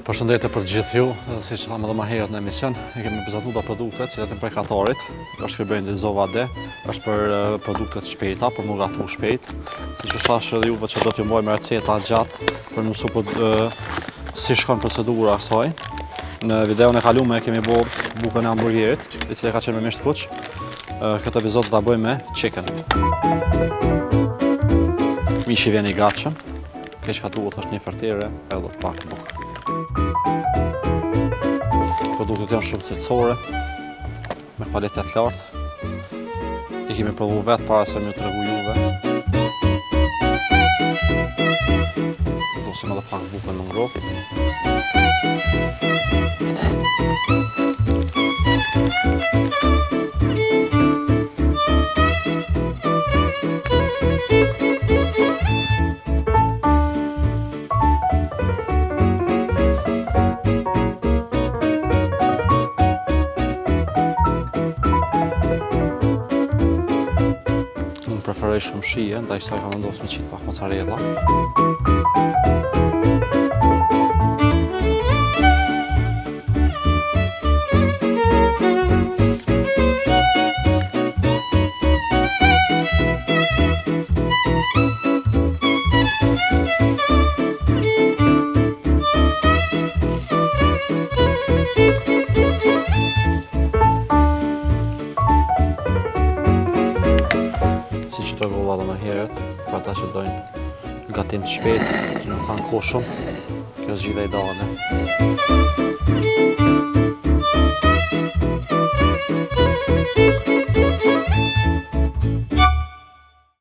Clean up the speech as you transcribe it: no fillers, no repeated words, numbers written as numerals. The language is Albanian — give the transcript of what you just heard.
Përshëndetje për të gjithë ju, edhe siç thamë edhe më herët në emision, e kemi prezantuar do produkte që janë prej Katarit, është ky brendi Zovade, është për eh, produkte të shpejta, për mu gatu shpejt. Siç ju thashë edhe juve që do t'ju mbajmë receta gjatë për me mësu për, eh, si shkon procedura e saj. Në videon e kalume kemi bo bukën e hamburgerit, i cili ka qenë me mish të kuq. Eh, Këtë epizod do ta bëjmë me chicken. Mishi vjen i gatshëm. Kjo çka duhet është një fërtere edhe pak bukë. Produktet janë shumë cilësore, me kvalitet lartë. I kemi provu vetë para se me ju tregu juve. Vendosim edhe pak bukën në ngrohë. Unë preferoj shumë shije, ndaj kësaj kam vendosur me qitë pak mozzarella. Siç e tregova edhe më herët, për ata që dojnë gatim të shpejt, që nuk kanë kohë shumë, kjo zgjidhja ideale.